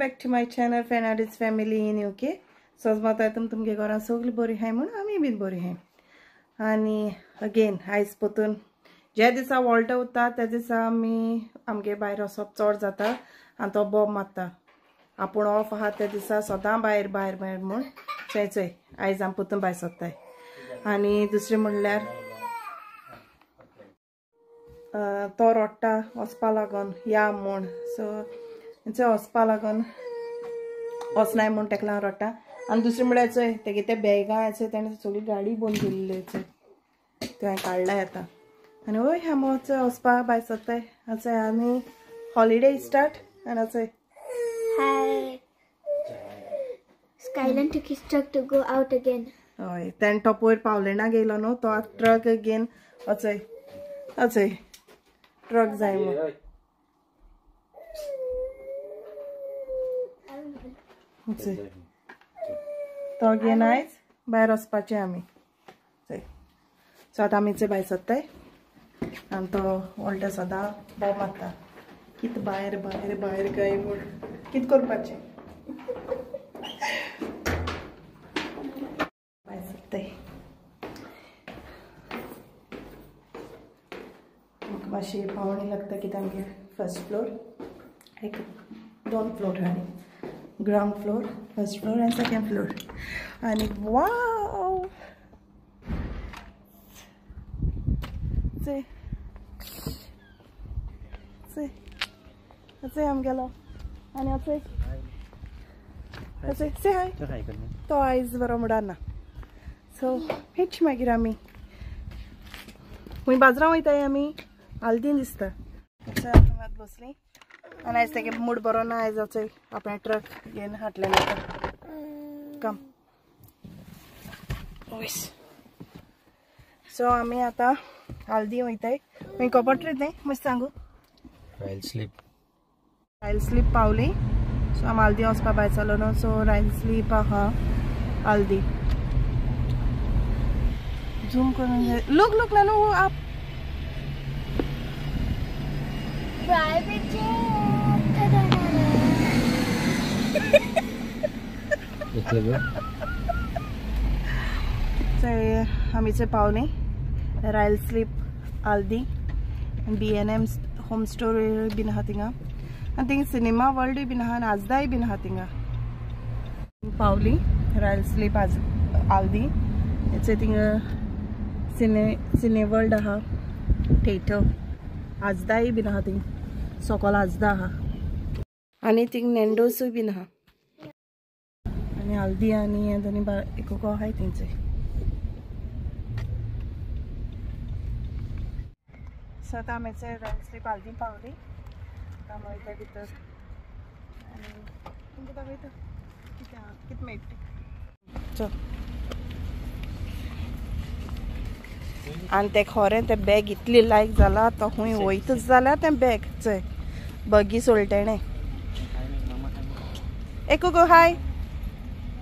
Back to my channel Fernandes family in UK. सजमाता तुमगे घरां सगळीं बरी आहाय म्हूण आमी बीन बरी आहाय. आनी अगेन आयज पोतून ज्या दिसा वॉल्ट उरता त्या दिसा आमी आमगे भायर वचप चड जाता आनी तो बोब मारता. आपूण ऑफ आहा त्या दिसा सदां भायर भायर भायर म्हूण चोय चोय आयज आमी पोतून भायर सोदताय. आनी दुसरें म्हणल्यार तो रोडटा वचपा लागून या म्हूण सो वचपा लागून वचनाय म्हूण तेका लागून रोडटा. आनी दुसरें म्हळ्यार चोय तेगे ते बॅगां चोय तेणें सगळी गाडी बंद केल्ली चोय तें हांवें काडलाय आतां. आनी वय आमी चोय वचपा भायर सोदताय चोय. आनी हॉलिडे स्टार्ट आनी चोय Skyland took his truck to go out again. हय तेणें तो पयर पावलेना गेलो न्हू तो आतां ट्रक घेवन अचय अचय ट्रक जाय म्हूण. तो घेवन आयज भायर वचपाचें आमी. सो आतां आमी चोय भायर सोदताय आनी तो वॉल्टर सदां बोब मारता कित भायर भायर भायर काय म्हूण कित करपाचें. भायर सोदताय म्हाका मातशी पावणी लागता कित्याक आमगे फर्स्ट फ्लोर एक दोन फ्लोर आनी ग्रावंड फ्लोर फर्स्ट फ्लोर आनी सेकेंड फ्लोर. आनी वाव चोय चोय चोय आमगेलो. आनी अचय अचय से हाय तो आयज बरो मुडार ना. सो हेच मागीर आमी खूंय बाजरां वयताय आमी आल्दीन दिसता. आतां बसली आनी आयज तेगे मूड बरो ना. आयज अचय आपणें ट्रक घेवन हाडलें आतां कम. सो आमी आतां आल्दी वयताय. मागीर कपट रे तें मातशें सांगू. रायल स्लीप रायल स्लीप पावली. सो आमी आल्दी वचपा भायर सरलो न्हू. सो रायल स्लीप आहा आल्दी. झूम करून लूक लूक ना न्हू आप प्राइवेट जेट. आमी चोय पावली रायल स्लीप आल्दी. B&M home store बीन आहा थिंगा आनी थिंगा सिनेमा वर्ल्डूय बीन आहा आनी आजदाय बीन आहा थिंगा. पावली रायल स्लीप आल्दी. चोय थिंगा सिने वर्ल्ड आहा, थिएटर आजदाय बीन आहा थिंग सोकोल आजदा आहा आनी थिंग नॅन्डोसूय बीन आहा. आनी आल्दी आनी आनी एकूक आहाय थिंगचे. सो आतां आमी रायल स्लीप आल्दी पावली. आतां आमी वयता भितर आनी तुमकां दाखयता कितें आहा कितें मेळटा. चल आनी तें खरें तें बॅग इतली लायक जाला तो खूंय वयतच जाल्यार तें बॅग चोय बगी सोडलें तेणें. एकू गो हाय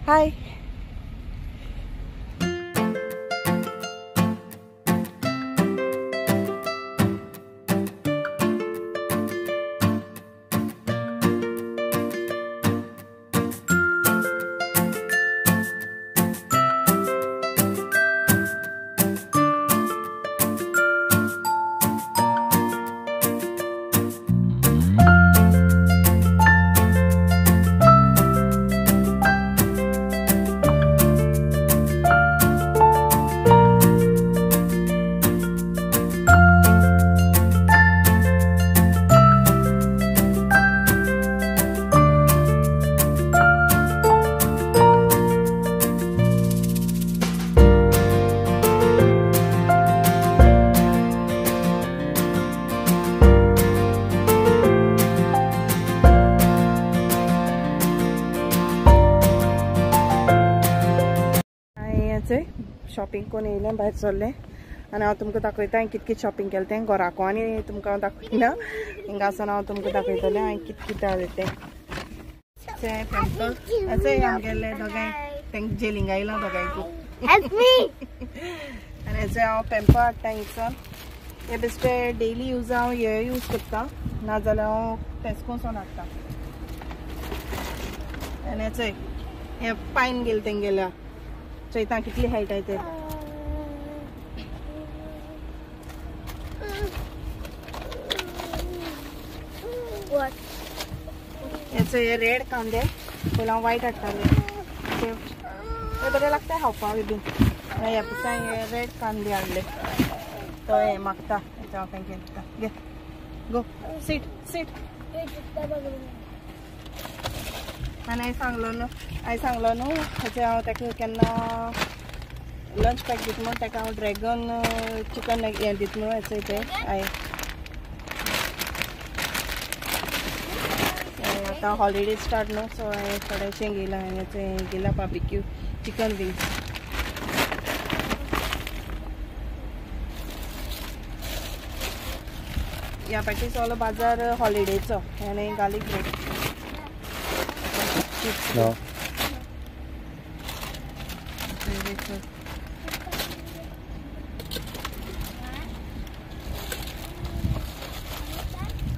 हाय. शॉपिंग कोण येयलें भायर सरलें आनी हांव तुमकां दाखयता हांवें कित कित शॉपिंग केलें तें. घराको आनी तुमकां हांव दाखयना, हिंगा आसतना हांव तुमकां दाखयतलें हांवें कित कितें हाडलें तें. चोय आमगेले दोगांय तेंका जेलिंग आयलां दोगांयकू. आनी हेचो हांव पेम्पर हाडटा हिंगसून. हे बेश्टे डेली यूज हांव हे यूज करता, नाजाल्यार हांव टेस्कोसून हाडटा. आनी चोय हे पायन गेले तेंगेल्या चोयता कितली हायट आहाय ते. हे रेड कांदे पयलीं हांव वायट हाडटालें ते बरें लागता खावपाक बीन. ह्या पुसा हे रेड कांदे हाडले तो हे मागता हांव तांकां दिता. घे गो सीट सीट. आनी हांवें सांगलो न्हू हांवें सांगलो न्हू हेचें हांव ताका केन्ना लंच पॅक दिता म्हूण ताका हांव ड्रॅगन चिकन हें दिता न्हू हेचें तें हांवें. आतां हॉलिडे स्टार्ट न्हू सो हांवें थोडेशें घेयलां हांवें घेयलां बार्बिक्यू चिकन विंग्स. ह्या पाटी सगलो बाजार हॉलिडेचो आनी गार्लीक ब्रेड चिप्स.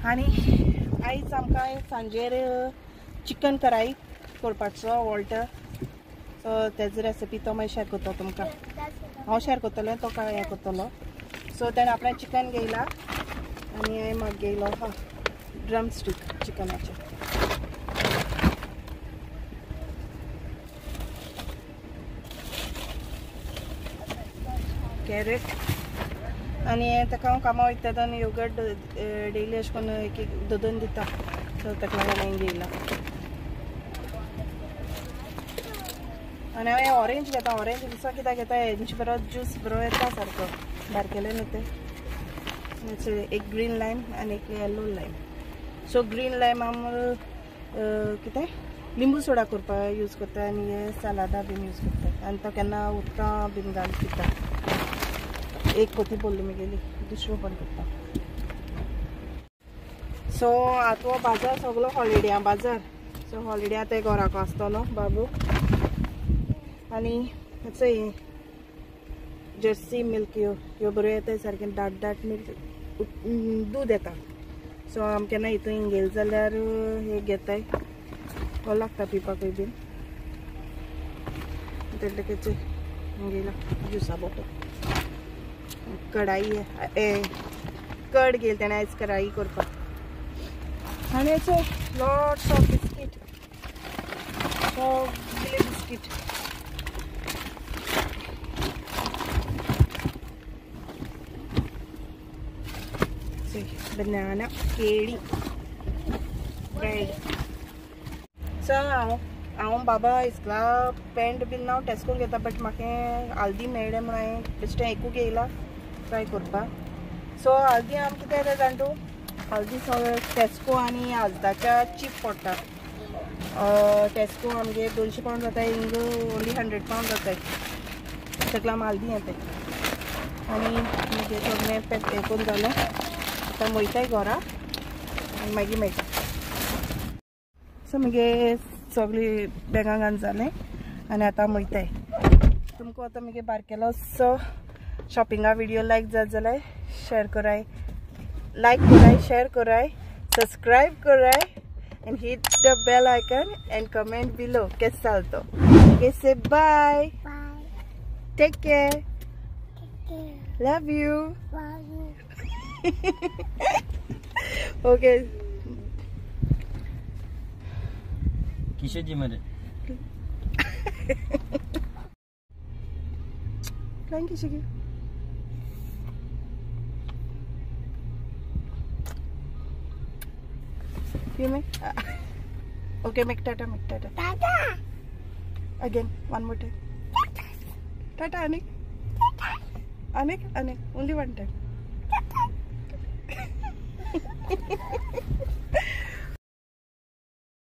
आनी आयज आमकां सांजेर चिकन कराई करपाचो वॉल्टर. सो तेजो रेसिपी तो मागीर शेअर करता तुमकां. हांव शेअर करतलें तो काय हें करतलो. सो तेणें आपणें चिकन घेयला आनी हांवें म्हाका घेयलो आहा ड्रम स्टीक चिकनाचें. कॅरेट आनी ताका हांव कामां वयता तेन्ना योगर्ट डेली अशें करून एक एक दोन दोन दिता. सो ताका लागून हांवें घेयला. आनी हांवें ऑरेंज घेता. ऑरेंज दिसा कित्याक घेता हेंचे बरो ज्यूस बरो येता सारको बारकेले न्हू ते. एक ग्रीन लायम आनी एक येल्लो लायम. सो ग्रीन लायम आम कितें लिंबू सोडा करपाक यूज करता आनी हे सालादा बीन यूज करता. आनी तो केन्ना उदकां बीन घालून पिता. एक पोती बोल्ली मुगेली दुसरो पण करता. सो आतां हो बाजार सगलो हॉलिडे बाजार. सो हॉलिडे आतां घराक आसतलो बाबू. आनी चोय जर्सी मिल्क ह्यो ह्यो बऱ्यो येता सारकें दाट दाट मिल्क दूद येता. सो आम केन्ना हितून घेयले जाल्यार हे घेताय बरो लागता पिवपाकूय बीन. तेटकेच घेयला ज्युसा बॉटल. कढाई ए कड घेयली तेणें आयज कढाई करपाक. आनी चोय लॉट्स ऑफ बिस्कीट सगळे बिस्कीट. बनाना केळी ब्रेड. सो हांव हांव बाबा इस्कला पेंट बीन हांव टेस्कोन घेता बट म्हाका हल्दी मेळ्ळें म्हणून हांवें बेश्टें एकूच येयला ट्राय करपाक. सो हल्दी आम कितें येता जाण तूं हल्दी सगळें टेस्को आनी आजदाच्या चीप पडटा. टेस्को आमगे 200 पावंड जाता हिंग ओन्ली 100 पावंड जाताय. सगळें आम हल्दी येताय. आनी मागीर सगळें पॅक हें करून जालें आतां वयताय घरा आनी मागीर मेळटा. सो मुगे सगळी बॅगां घालून जालें आनी आतां वयताय. तुमकां आतां मुगे बारकेलो सो शॉपिंगा व्हिडिओ लायक जात जाल्यार शेअर कराय, लायक कराय, शेअर कराय, सबस्क्राईब कराय and hit the bell icon and comment below कैसे चालतो. Okay say bye, take care, love you. Okay किशे जी मरे Thank you, Shiki. You make okay, make tata, make tata. Tata. Again, one more time. Tata. Tata, Anik. Tata. Anik, Anik, only one time. Tata.